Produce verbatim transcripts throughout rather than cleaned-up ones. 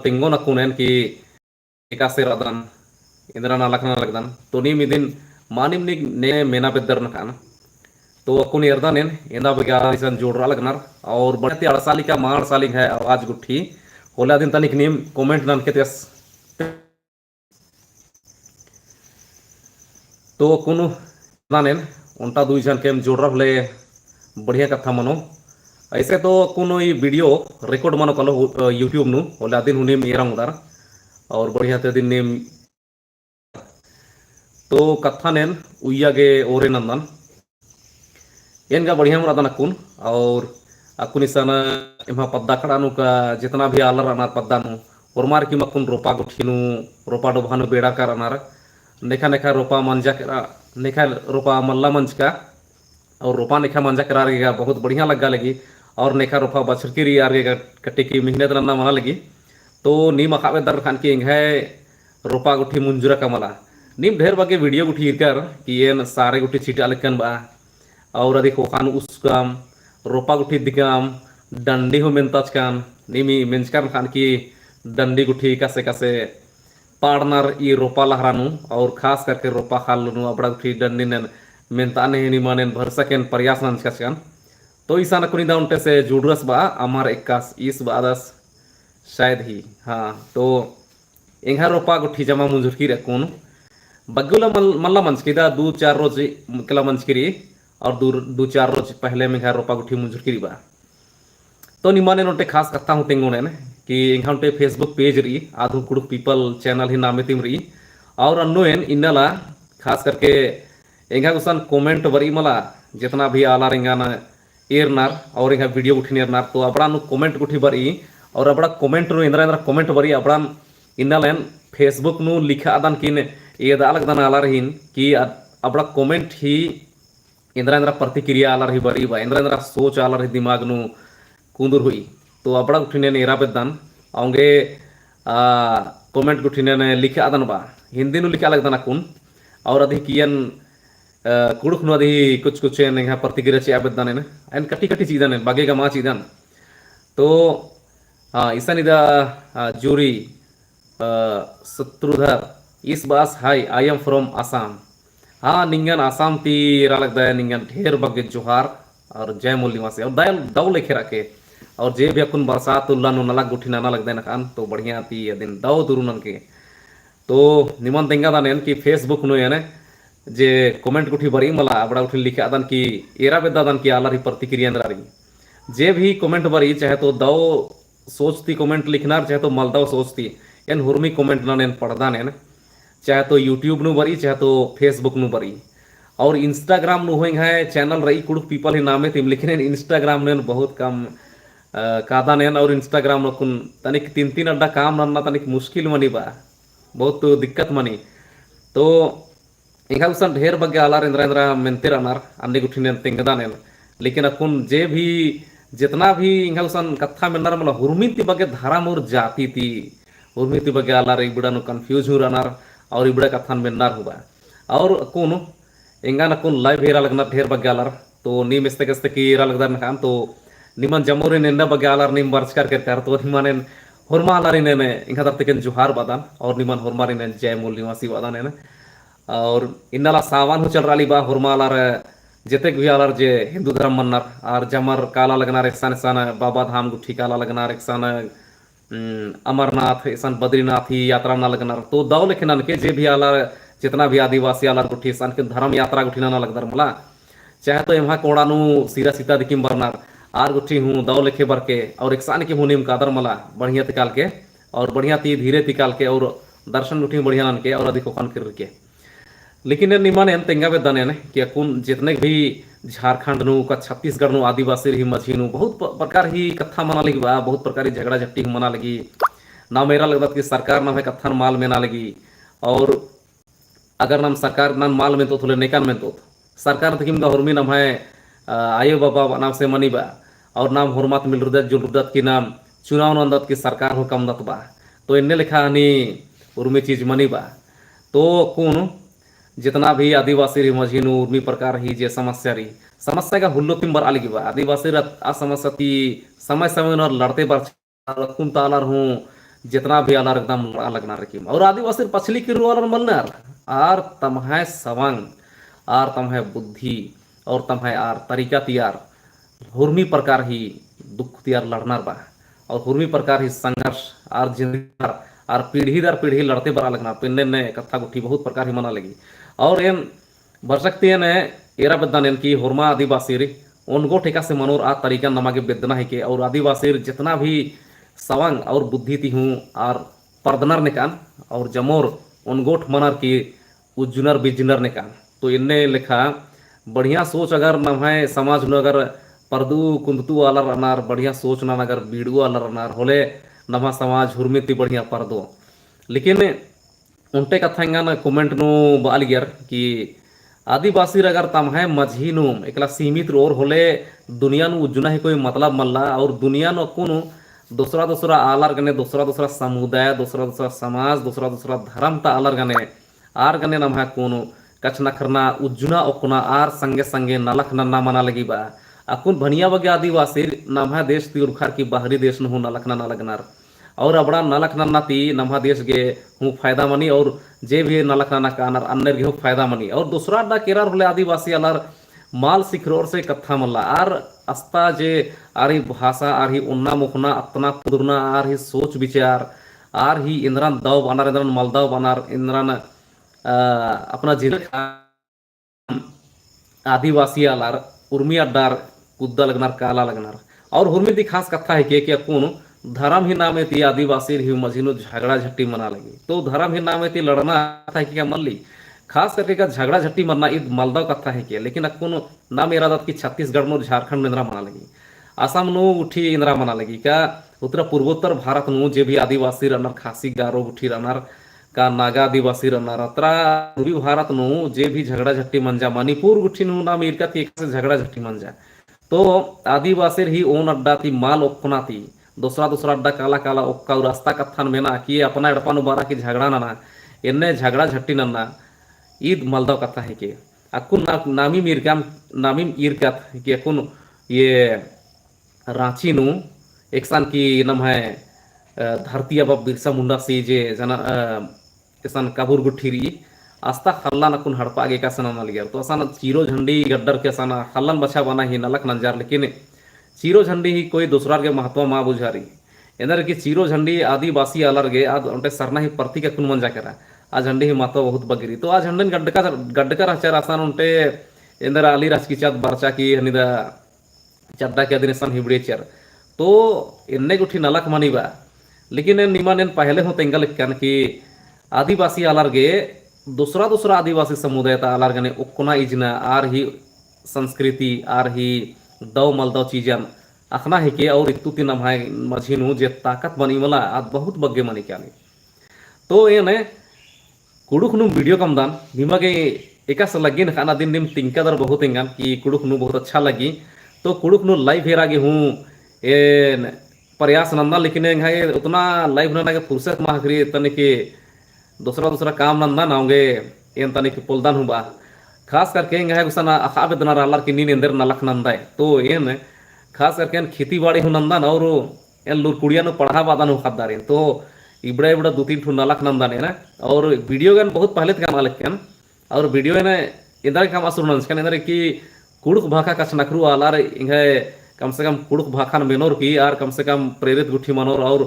तिंगोन अक्कुन एन कि एकासे रअदन, एन्दरा नलख नना लगदन। तो नीम इदिन मानिम नी ने मेना बेद्दर नखान। तो अक्कुन एरदन एन, एन्दा बग्गे आलर इसन जोड़रआ लगनर, और बढ़िया ती अंड़सालिका, मा अंड़सालिंग है आवाज गुट्ठी, होले अदिन तनिक नीम comment ननके तेस। तो अक्कुन एरदन एन, ओन्टा दुई झन केम जोड़रआ होले बढ़िया कत्था मनो। ऐसे तो अक्कुन ई video record मनो कालो, अ, YouTube नू, होले अदिन हूँ नीम एरा ओंगदर, और बढ़िया ती अदिन नीम तो कत्थन एन उइया गे ओरे नन्दन। एन गा बढ़िया मल रअदन अक्कुन, और अक्कुन इसन एम्हा पद्दा खड़ा नू का जेतना भी आलर रअनर पद्दा नू, होरमार किम अक्कुन रोपा गुट्ठी नू, रोपा डोभा नू बेड़ा का रअनर, नेखा नेखा रोपा मंजा केरा, नेखा रोपा मल्ला मंजका, और रोपा नेखा मंजा केरा आर गे गा बहुत बढ़िया लग्गा लगी, और नेखा रोपा बछरकी रई आर गे गा कट्टी की मेहनत नन्ना मना लगी। तो नीम अख़आ बेद्दर नखान कि एंग्है रोपा गुट्ठी मुंजुरका मला। नीम ढेर बग्गे video गुट्ठी ईरकर कि एन सारे गुट्ठी छिटा लगकन बआ, और अदी ख़ोख़ा नू उसकम, रोपा गुट्ठी दिकम, डंडी हूँ मेन्ताचकन, नीम ई मेंजकर नखान कि डंडी गुट्ठी कसे कसे पाड़नर ई रोपा लहरा नू, और खास करके रोपा खाल्लो नू अबड़ा गुट्ठी डंडी नेन मेन्ताने ही निमानेन भरसकेन प्रयास नंजकाचकन। तो इसन अक्कुन इदा ओन्टे से जुड़रस बआ, अमर एक्कास ईस बआदस शायद ही। हाँ, तो एंग्है रोपा गुट्ठी जमा मुंजुरकी रई अक्कुन। बग्गे उल्ला मल-, मल्ला मंजकी, इदा दू चार रोज केला मंजकी रई, और दू, दू चार रोज पहले एंग्है रोपा गुट्ठी मुंजुरकी रई बआ। तो निमानेन ओन्टे खास कत्था हूँ तेंगोन एन कि एंग्है ओन्टे Facebook page रई, आद हूँ कुँड़ुख़ People channel ही नामे तिम रई। और अन्नु एन इन्नला खास करके एंग्है गुसन comment बरई मला, जेतना भी आलर एंगन एरनर और एंग्है video गुट्ठिन एरनर, तो अबड़ा नू comment गुट्ठी बरई, और अबड़ा comment नू एन्दरा एन्दरा comment बरई, अबड़ा इन्नला एन Facebook नू लिखअदन किन एदा लगदन आलर हिन कि अ-, अबड़ा comment ही एन्दरा एन्दरा प्रतिक्रिया आलर ही बरई बआ, एन्दरा एन्दरा सोच आलर ही दिमाग नू कुन्दुर हुई। तो अबड़ा गुट्ठिन एन एरा बेद्दन, औंगे, आ, comment गुट्ठिन एन लिखअदन बआ, हिंदी नू लिखआ लगदन अक्कुन, और अदी कियन, आ, कुँड़ुख़ नू अदी कुछ कुछ एन एंग्है प्रतिक्रिया चिआ बेद्दन एन, एन कट्टी कट्टी चिअदन एन, बग्गे गा मा चिअदन। तो, आ, इसन इदा, आ, जूरी अ, शत्रुधर, ईस बअस, "Hi, I am from Assam।" हाँ, निंगन आसाम ती एरा लगदय, निंगन ढेर बग्गे जोहार और जय मूल निवासी। और दव, दव लेखे रअके। और जे भी अक्कुन बरसात उल्ला नू नलख गुट्ठी नना लगदय नखान, तो बढ़िया ती अदिन दव दुरु ननके। तो निमन तेंगादन एन कि Facebook नू एन जे comment गुट्ठी बरई मला, अबड़ा गुट्ठिन लिखअदन कि एरा बेद्दादन कि आलर ही प्रतिक्रिया एन्दरा रई। जे भी comment बरई, चाहे तो दव सोच ती comment लिखनर, चाहे तो मलदव सोच ती, एन हुरमी comment नन एन पढ़दन एन, चाहे तो YouTube नू बरई, चाहे तो Facebook नू बरई। और Instagram नू हूँ एंग्है channel रई कुँड़ुख़ People ही नामे तिम, लेकिन एन Instagram नू एन बहुत कम, अ, कादन एन, और Instagram नू अक्कुन तनिक तीन तीन अड्डा काम नन्ना तनिक मुश्किल मनी बआ, बहुत दिक्कत मनी। तो एंग्है गुसन ढेर बग्गे आलर एन्दरा एन्दरा मेन्ते रअनर, अन्ने गुट्ठिन एन तेंगदन एन। लेकिन अक्कुन जे भी, जेतना भी एंग्है गुसन कत्था मेन्नर मला, हुरमी ती बग्गे धरम और जाति ती, हुरमी ती बग्गे आलर इबड़ा नू confuse हूँ रअनर, और इबड़ा कत्थन मेन्नर हूँ बआ। और अक्कुन एंगन अक्कुन live एरा लगनर ढेर बग्गे आलर, तो नीम एस्ते केस्ते की एरा लगदर नखान, तो निमन जमोरिन एन्ने बग्गे आलर नीम बरचकर केरकर, तो निमन एन होरमा आलरिन एन एंग्है तरती ती एन जोहार बअदन, और निमन होरमारिन एन जय मूल निवासी बअदन एन। और इन्नला सावन हूँ चलरआ ली बआ, होरमा आलर, जेतेक भी आलर जे हिन्दू धरम मन्नर, आर जमर काला लगनर, एकसन एकसन बाबा धाम गुट्ठी काला लगनर, एकसन, उम, अमरनाथ, एकसन बद्रीनाथ ही यात्रा नना लगनर। तो दव लेखे ननके जे भी आलर, जेतना भी आदिवासी आलर गुट्ठी, एकसन के धरम यात्रा गुट्ठी नना लगदर मला। चाहे तो एम्हा कोड़ा नू सिरा सीता दिकिम बरनर, आर गुट्ठी हूँ दव लेखे बरके, और एकसन के हूँ नीम कादर मला, बढ़िया ती कालके, और बढ़िया ती धीरे ती कालके, और दर्शन गुट्ठी बढ़िया ननके, और अदी ख़ोख़न किर्रके। लेकिन एन निमन एन तेंगा बेद्दन एन कि अक्कुन जेतने भी झारखंड नू का छत्तीसगढ़ नू आदिवासी रई मझी नू बहुत प-, प्रकार ही कत्था मना लगी बआ, बहुत प्रकार ही झगड़ा झट्टी हूँ मना लगी। नाम एरा लगदत कि सरकार नम्है कत्थन मल मेना लगी। और अगर नाम सरकार नन मल मेन्तोत होले नेकन मेन्तोत। सरकार दिकिम गा हुरमी नम्है, अ, आयो बाबा नाम से मनी बआ। और नाम होरमत मिलरदत जुलरदत कि नाम चुनाव नन्दत कि सरकार हूँ कमदत बआ। तो एन्ने लेखा हनी उर्मी चीज मनी बआ। तो अक्कुन जेतना भी आदिवासी रई मझी नू उर्मी प्रकार ही जे समस्या रई, समस्या गा हुल्लो तिम बरआ लगी बआ। आदिवासी रई आ समस्या ती समय समय नू लड़ते बरचर, अक्कुन ता आलर हूँ जेतना भी आलर एकदम लड़आ लगनर रकिम। और आदिवासिर पछली किर्रो आलर मलनर, आर तम्है सवंग, आर तम्है बुद्धि, और तम्है आर तरीका ती आर हुरमी प्रकार ही दुख ती आर लड़नर बा। और हुरमी प्रकार ही संघर्ष आर जिंदगी आर, आर पीढ़ी दर पीढ़ी लड़ते बरआ लगनर। तो एन्ने एन्ने कत्था गुट्ठी बहुत प्रकार ही मना लगी। और एन बरचक ती एन एरा बेद्दन एन कि होरमा आदिवासिर ओन गोट एकासे मनोर आ तरीका नमा गे बेद्दना हेके। और आदिवासिर जेतना भी सवंग और बुद्धि ती हूँ आर परदनर नेकान और जमोर ओन गोट मनर की उज्जुनर बिज्जुनर नेकान। तो एन्ने लेखा बढ़िया सोच अगर नम्है समाज नू अगर परदू कुन्दतू आलर रअनर, बढ़िया सोच नन अगर बीड़ू आलर रअनर होले नम्है समाज हुरमी ती बढ़िया परदो। लेकिन ओन्टे कत्था एंगन comment नू बआ लगियर कि आदिवासिर अगर तम्है मझी नू एकला सीमित रओर होले दुनिया नू उज्जना ही कोई मतलब मल्ला। और दुनिया नू अक्कुन दोसरा दोसरा आलर गने, दोसरा दोसरा समुदाय, दोसरा दोसरा समाज, दोसरा दोसरा धर्म ता आलर गने, आर गने नम्है अक्कुन कछनखरना, उज्जना ओक्कना, आर संगे संगे नलख नन्ना मना लगी बा। अक्कुन भनिया बग्गे आदिवासिर नम्है देश ती उरखर की बाहरी देश नू हूँ नलख नन्ना लगनर। और अबड़ा नलख नन्ना ती नम्है देश गे हूँ फायदा मनी और जे भी नलख नन्ना कानर अन्नेर गे हूँ फायदा मनी। और दोसरा अड्डा केरर होले आदिवासी आलर मल सिखरओर से कत्था मल्ला। आर अस्ता जे आर ही भाषा, आर ही ओन्ना मोख़ना, अत्तना पुदुरना, आर ही सोच विचार, आर ही एन्दरन दव बअनर, एन्दरन मलदव बअनर, एन्दरन, अ, अपना जिला आदिवासी आलर उर्मी अड्डार कुद्दा लगनर, काला लगनर। और हुरमी ती खास कत्था हेके कि अक्कुन धरम ही नामे ती आदिवासिर ही मझी नू झगड़ा झट्टी मना लगी। तो धरम ही नामे ती लड़ना कत्था हेके का मल्ली। खास करके का झगड़ा झट्टी मन्ना ईद मलदव कत्था हेके, लेकिन अक्कुन नाम एरादत कि छत्तीसगढ़ नू झारखंड नू एन्दरा मना लगी, असम नू गुट्ठी एन्दरा मना लगी का उत्तरा पूर्वोत्तर भारत नू जे भी आदिवासी रअनर, खासी गारो गुट्ठी रअनर, का नागा आदिवासी रअनर, अत्रा पूर्वी भारत नू जे भी झगड़ा झट्टी मंजा, मणिपुर गुट्ठी नू नाम ईरका ती एकासे झगड़ा झट्टी मंजा। तो आदिवासिर ही ओन अड्डा ती मल ओक्कना ती दोसरा दोसरा अड्डा काला काला ओक्का और अस्ता कत्थन मेना कि अपना एड़पा नू बरा की झगड़ा नना, एन्ने झगड़ा झट्टी नन्ना, ईद मलदव कत्था हेके। अक्कुन ना-, नामिम ईरकम, नामिम ईरकत कि अक्कुन ये राँची नू एकसन की नम्है, अ, धरती आबा बिरसा मुंडासी जे जना, अ, एकसन कबुर गुट्ठी रई, अस्ता ख़ल्लन अक्कुन हड़पा गे एकासे नना लगियर। तो असन चीरो झंडी गड्डर की असन ख़ल्लन बछाबअना ही नलख नंजर, लेकिन चीरो झंडी ही कोई दोसरार गे महत्व मा बुझारी। एन्देर कि चीरो झंडी आदिवासी आलर गे आद ओन्टे सरना ही प्रतीक अक्कुन मंजा केरा। आ झंडी ही महत्व बहुत बग्गे रई। तो आ झंडन गड्डका, गड्डका रहचर असन ओन्टे एन्देर आली रहचकी चाद बरचा की हनी दा चड्डा के अदिन एकसन हिबड़े चियर। तो एन्ने गुट्ठी नलख मनी बा। लेकिन एन निमन एन पहले हूँ तेंगा लक्कन कि आदिवासी आलर गे दोसरा दोसरा आदिवासी समुदाय ता आलर गने ओक्कना इजना आर ही संस्कृति, आर ही दव मलदव चीजन अख़ना हेके और इत्तु ती नम्है मझी नू जे ताकत मनी मला, आद बहुत बग्गे मनी कानी। तो एन कुँड़ुख़ नू video कमदन, निमा गे एकासे लग्गिन ख़ने अदिन नीम तिंकदर बहुत एंगन कि कुँड़ुख़ नू बहुत अच्छा लग्गी। तो कुँड़ुख़ नू live एरा गे हूँ एन प्रयास नंदन, लेकिन एंग्है उतना live नना गे फुर्सत मा ख़क्खरी, तनिक दोसरा दोसरा काम नंदन, औंगे एन तनिक पोलदन हूँ बा। खास करके एंग्है गुसन अख़आ बेद्दनर आलर कि नीन एन्देर नलख नंदय। तो एन खास करके एन खेती बाड़ी हूँ नंदन और एन लूरकुड़िया नू पढ़आ बअदन हूँ ख़द्दारिन। तो इबड़ा इबड़ा दू तीन ठू नलख नंदन एन, और video गे एन बहुत पहले ती कमआ लक्कन, और video एन एन्देर कमआ सुरु नंजकन, एन्देर कि कुँड़ुख़ भाखा कछनखरु आलर एंग्है कम से कम कुँड़ुख़ भाखन मेनोर की आर कम से कम प्रेरित गुट्ठी मनोर और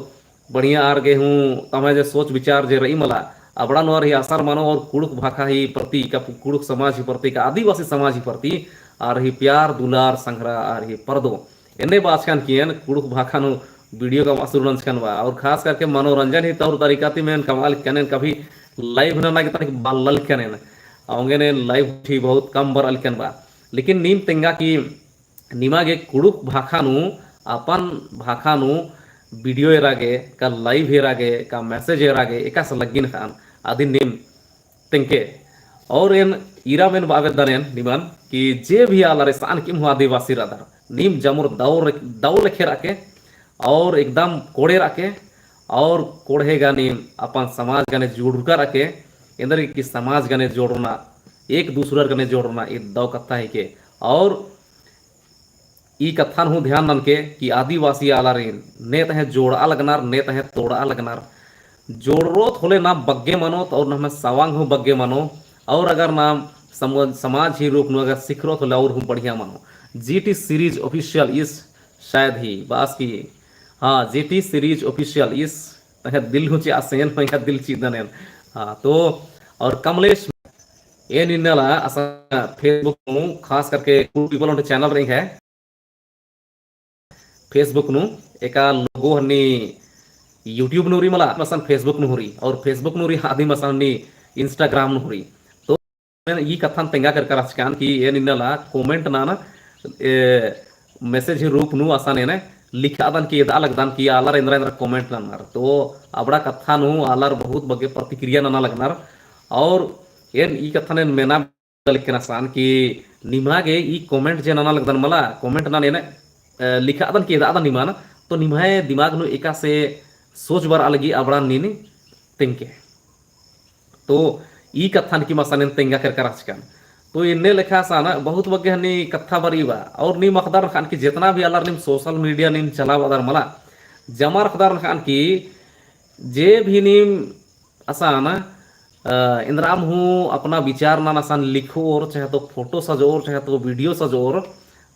बढ़िया आर गे हूँ तम्है जे सोच विचार जे रई मला, अबड़ा नू आर ही असर मनो और कुँड़ुख़ भाखा ही प्रति का, कुँड़ुख़ समाज ही प्रति का, आदिवासी समाज ही प्रति आर ही प्यार दुलार संग्रह आर ही परदो। एन्ने बाचकन कि एन कुँड़ुख़ भाखा नू video कमआ सुरु नंजकन बा, और खास करके मनोरंजन ही तौर तरीका ती एन कमआ लक्कन, एन कभी live नना गे तनिक बल्ला लक्कन एन, औंगे एन live ती बहुत कम बरआ लक्कन बा। लेकिन नीम तेंगा कि निमा गे कुँड़ुख़ भाखा नू, अपन भाखा नू video एरा गे, का live एरा गे, का message एरा गे, एकासे लग्गिन ख़ने, अदिन नीम तेंके। और एन ईरा मेन बआ बेद्दन एन निमन कि जे भी आलर एकसन किम हूँ आदिवासी रअदर, नीम जमोर दव रे-, दव लेखे रअके, और एकदम कोड़े रअके, और कोड़हे गा नीम अपन समाज गने जुड़ुरका रअके, एन्देर कि समाज गने जोड़ना, एक दूसरर गने जोड़ना, ईद दव कत्था हेके। और ई कत्थन हूँ ध्यान ननके कि आदिवासी आलारिन ने तहें जोड़आ लगनर, ने तहें तोड़आ लगनर। जोड़रोत होले नाम बग्गे मनोत और नम्है सवांग हूँ बग्गे मनो। और अगर नाम सम-, समाज ही रूप नू अगर सिखरोत होले और हूँ बढ़िया मनो। जीटी सीरीज ऑफिशियल इस शायद ही बास की, हाँ, जीटी सीरीज ऑफिशियल इस तहें दिल हूँ चिआ सेन होइया दिल चिदन एन। हाँ, तो और कमलेश एन इन्नेला असन Facebook नू खास करके कुँड़ुख़ people ओन्टे channel रई है। Facebook नू एका logo हन्नी YouTube नू रई मला असन Facebook नू हूँ रई और Facebook नू रई आदिम असन हन्नी Instagram नू हूँ रई। तो एन ई कत्थन तेंगा केरका रहचकन कि एन इन्नेला comment नना, ए, message ही रूप नू असन एन लिखअदन कि एदआ लगदन कि आलर एन्दरा एन्दरा comment नन्नर। तो अबड़ा कत्था नू आलर बहुत बग्गे प्रतिक्रिया नना लगनर। और एन ई कत्थन एन मेना लेकिन असन कि निमा गे ई comment जे नना लगदन मला, comment नना एन, अ, लिखअदन कि एदअदन निमन, तो निम्है दिमाग नू एकासे सोच बरआ लगी अबड़ा नीन तेंगके। तो ई कत्थन की मसन एन तेंगा केरका रहचकन। तो एन्ने लेखा असन बहुत बग्गे हन्नी कत्था बरई बा। और नीम अख़दर नखन कि जेतना भी आलर नीम social media नीम चलाबअदर मला, जमा अख़दर नखन कि जे भी नीम असन, अ, एन्दराम हूँ अपना विचार नन असन लिखोर, चाहे तो photo सजोर, चाहे तो video सजोर,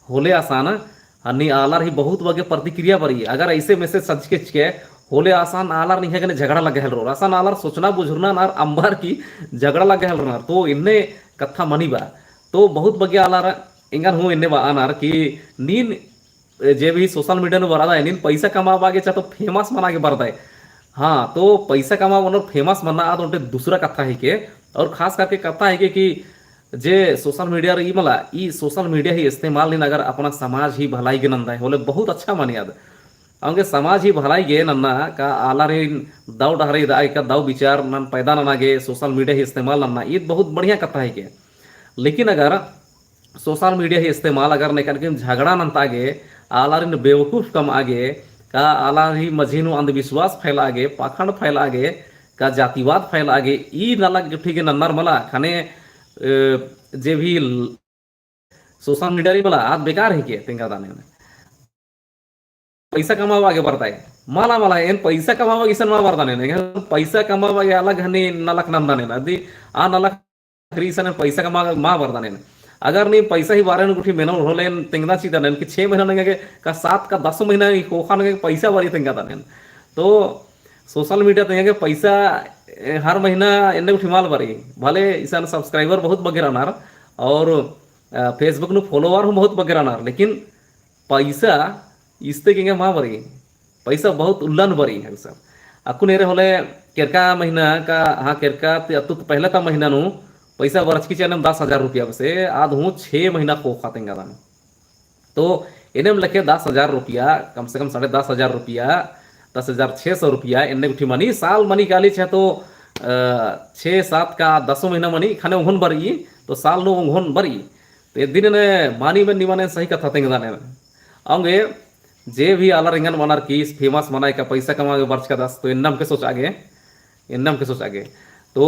होले असन हन्नी आलर ही बहुत बग्गे प्रतिक्रिया बरई। अगर ऐसे message सजके चिके होले असन आलर निंग्है गने झगड़ा लग्गा हेलरोर। असन आलर सोचना बुझुरना नर अम्बर की झगड़ा लग्गा हेलरनर। तो एन्ने कत्था मनी बा। तो बहुत बग्गे आलर एंगन हूँ एन्ने बअनर कि नीन जे भी social media नू बरदय, नीन पैसा कमाबआ गे चाहे तो famous मना गे बरदय। हाँ, तो पैसा कमाबअनर famous मन्ना आद ओन्टे दूसरा कत्था हिके। और खास करके कत्था हिके कि जे social media रई मला, ई social media ही इस्तेमाल नीन अगर अपना समाज ही भलाई गे नन्दय होले बहुत अच्छा मनी आद। औंगे समाज ही भलाई गे नन्ना का आलारिन दव डहरे इदआ गे का दव विचार नन पैदा नना गे social media ही इस्तेमाल नन्ना, ईद बहुत बढ़िया कत्था हिके। लेकिन अगर social media ही इस्तेमाल अगर नेकन की झगड़ा नन्ता गे, आलारिन बेवकूफ कमआ गे, का आलारी मझी नू अंधविश्वास फैलआ गे, पाखंड फैलआ गे, का जातिवाद फैलआ गे, ई नलख गुट्ठी गे नन्नर मला, खने, अ, जे भी ल-, social media रई मला, आद बेकार हिके तेंगादन एन। पैसा कमाबआ गे बरदय। मला, मला, एन पैसा कमाबआ गे इसन मा बरदन एन। एन पैसा कमाबआ गे अलग हनी नलख नन्दन एन। अदी आ नलख रई इसन एन पैसा कमाबआ गे मा बरदन एन। अगर नीम पैसा ही बारे नू गुट्ठी मेनोर होले एन तेंगदन चिदन एन कि छे महीना नंगे का सात का दस महीना ही ख़ोख़ा नंगे पैसा बारी तेंगादन एन। तो social media तेंगा गे पैसा, ए, हर महीना एन्ने गुट्ठी मल बारी। भले इसन subscriber बहुत बग्गे रअनर और, अ, Facebook नू follower हूँ बहुत बग्गे रअनर, लेकिन पैसा इस्ते के एंगे मा बारी, पैसा बहुत उल्ला नू बारी है सब। अक्कुन एरे होले केरका महीना का, हाँ, केरका ती अत्तु ती पहले ता महीना नू पैसा बरचकी चिआ एन्नेम दस हजार रुपया बसे, आद हूँ छे महीना ख़ोख़ा तेंगादन। तो एन्नेम लेखे दस हजार रुपया, कम से कम साढ़े दस हजार रुपया, दस हजार छे सौ रुपया एन्ने गुट्ठी मनी, साल मनी काली चाहे तो, अ, छे सात का दसों महीना मनी, खने ओंघोन बरई, तो साल नू ओंघोन बरई। तो एदिन एन मानी एन निमन एन सही कत्था तेंगदन एन। औंगे जे भी आलर एंगन मनर कि famous मना गे का पैसा कमाबआ गे बरचकादस, तो एन्नेम के सोचआ गे, एन्नेम के सोचआ गे। तो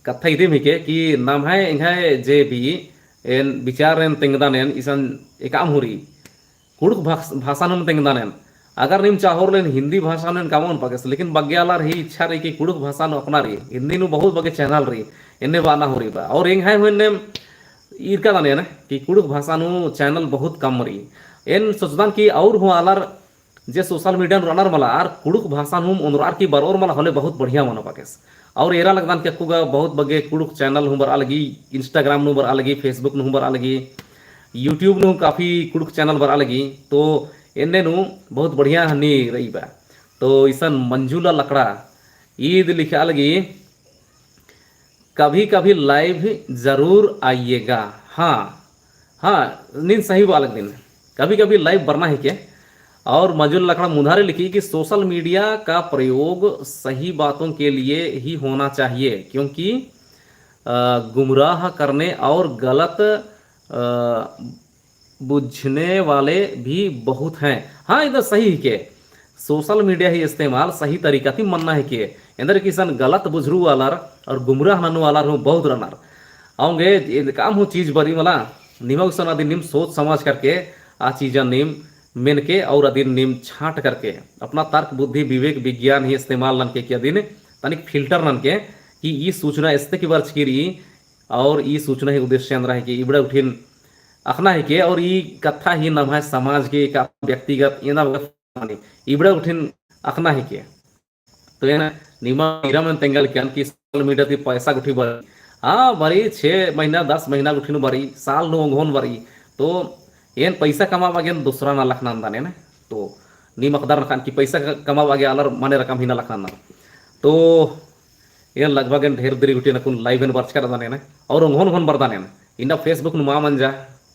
कत्था इदिम हिके कि नम्है एंग्है जे भी एन विचार एन तेंगदन एन इसन एकअम हूँ रई। कुँड़ुख़ भाष-, भाषा नू तेंगदन एन। अगर नीम चाहोर होले एन हिंदी भाषा नू एन कमओन पकेस, लेकिन बग्गे आलर ही इच्छा रई कि कुँड़ुख़ भाषा नू अपना रई। हिंदी नू बहुत बग्गे channel रई, एन्ने बअना हूँ रई बा। और एंग्है हूँ एन्ने ईरकादन एन कि कुँड़ुख़ भाषा नू channel बहुत कम रई। एन सोचदन कि और हूँ आलर जे social media नू रअनर मला आर कुँड़ुख़ भाषा नू ओन्दरअर की बरओर मला होले बहुत बढ़िया मनो पकेस। और एरा लगदन कि अक्कु गा बहुत बग्गे कुँड़ुख़ channel हूँ बरआ लगी, Instagram नू बरआ लगी, Facebook नू हूँ बरआ लगी, YouTube नू काफी कुँड़ुख़ channel बरआ लगी, तो एन्ने नू बहुत बढ़िया हनी रई बा। तो इसन मंजुला लकड़ा ईद लिखआ लगी, कभी-कभी live जरूर आइएगा। हाँ, हाँ, नीन सही बआ लगदिन, कभी-कभी live बरना हिके। और मंजुला लकड़ा मुन्धारे लिखी कि social media का प्रयोग सही बातों के लिए ही होना चाहिए, क्योंकि, अ, गुमराह करने और गलत, अ, बुझने वाले भी बहुत हैं। हाँ, इदर सही हिके। Social media ही इस्तेमाल सही तरीका ती मन्ना हिके। एन्देर कि इसन गलत बुझरू आलर और गुमराह ननू आलर हूँ बहुत रअनर। औंगे एकअम हूँ चीज बरई मला, निमा गुसन अदिन नीम सोच समझ करके आ चीजन नीम मेनके और अदिन नीम छांट करके अपना तर्क बुद्धि विवेक विज्ञान ही इस्तेमाल ननके कि अदिन तनिक filter ननके कि ई सूचना एस्ते की बरचकी रई और ई सूचना ही उद्देश्य एन्दरा हिके इबड़ा गुट्ठिन अख़ना हिके और ई कत्था ही नम्है समाज के का व्यक्तिगत एन्दा बगत मानी इबड़ा गुट्ठिन अख़ना हिके। तो एन निमा इरा मन तेंगल कियन कि social media ती पैसा गुट्ठी बरी। हाँ, बरी, छः महीना, दस महीना गुट्ठी नू बरी, साल नू ओंगोन बरी। तो एन पैसा कमाबआ गे एन दूसरा नलख नन्दन एन। तो नीम अख़दर नखन कि पैसा क-, कमाबआ गे आलर मने रकम ही नलख नन्दन। तो एन लगभग एन ढेर देरी गुट्ठी एन अक्कुन live एन बरचका रअदन एन। और ओंगोन ओंगोन बरदन एन। इन्ना Facebook नू मा मंजा,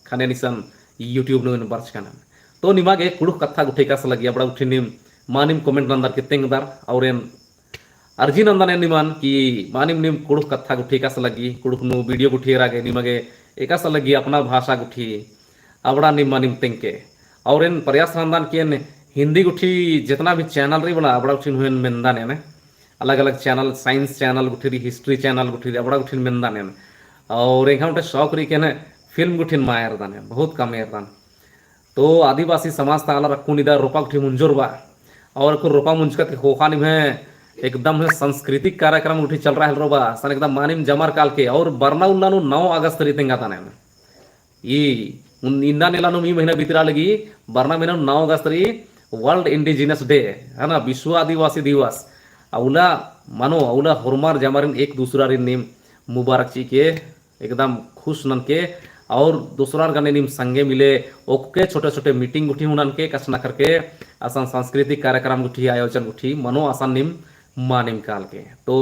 ख़ने इसन YouTube नू एन बरचकन। तो निमा गे कुँड़ुख़ कत्था गुट्ठी एकासे लग्गी, अबड़ा गुट्ठी नीम मानिम comment नन्दर की तेंगदर, और एन अर्जी नन्दन एन निमन कि मानिम नीम कुँड़ुख़ कत्था गुट्ठी एकासे लग्गी, कुँड़ुख़ नू video गुट्ठी एरा गे निमा गे एकासे लग्गी अपना भाषा गुट्ठी, अबड़ा निम मानिम तेंगके। और एन प्रयास नन्दन कि एन हिंदी गुट्ठी जेतना भी channel रई बड़ा, अबड़ा गुट्ठी नू एन मेन्दन एन। अलग-अलग channel, science channel गुट्ठी रई, history channel गुट्ठी रई, अबड़ा गुट्ठिन मेन्दन एन। और एंग्है ओन्टे शौक रई कि एन film गुट्ठिन मा एरदन एन, बहुत कम एरदन। तो आदिवासी समाज ता आलर अक्कुन इदा रोपा गुट्ठी मुंजोर बा। और अक्कुन रोपा मुंजका ती ख़ोख़ा निम्है एकदम है सांस्कृतिक कार्यक्रम गुट्ठी चलरआ हेलरो बा, असन एकदम मानिम जमर कालके। और बरना उल्ला नू नौ अगस्त रई तेंगादन एन। ई उन इन्ना नेला नू ई महीना बितरा लगी, बरना महीना नौ अगस्त रई World Indigenous Day, है ना, विश्व आदिवासी दिवस। अउला मनो, अउला होरमर जमारिन एक दूसरारिन नीम मुबारक चिके, एकदम खुश ननके, और दूसरार गने नीम संगे मिले, ओक्के छोटे-छोटे meeting गुट्ठी हूँ ननके, कछनखरके, असन सांस्कृतिक कार्यक्रम गुट्ठी, आयोजन गुट्ठी, मनो असन नीम मानिम कालके। तो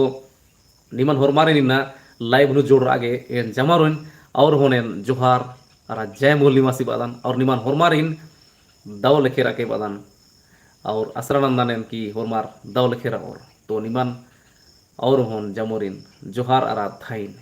निमन होरमारिन इन्ना live नू जोड़रआ गे एन जमारिन और होन एन जोहार अरा जय मोल निमा चिबादन और निमन होरमारिन दव लेखे रआ के बादन और असरा नन्दन एन कि होरमार दव लेखे रओर। तो निमन और होन जमारिन जोहार अरा धाइन।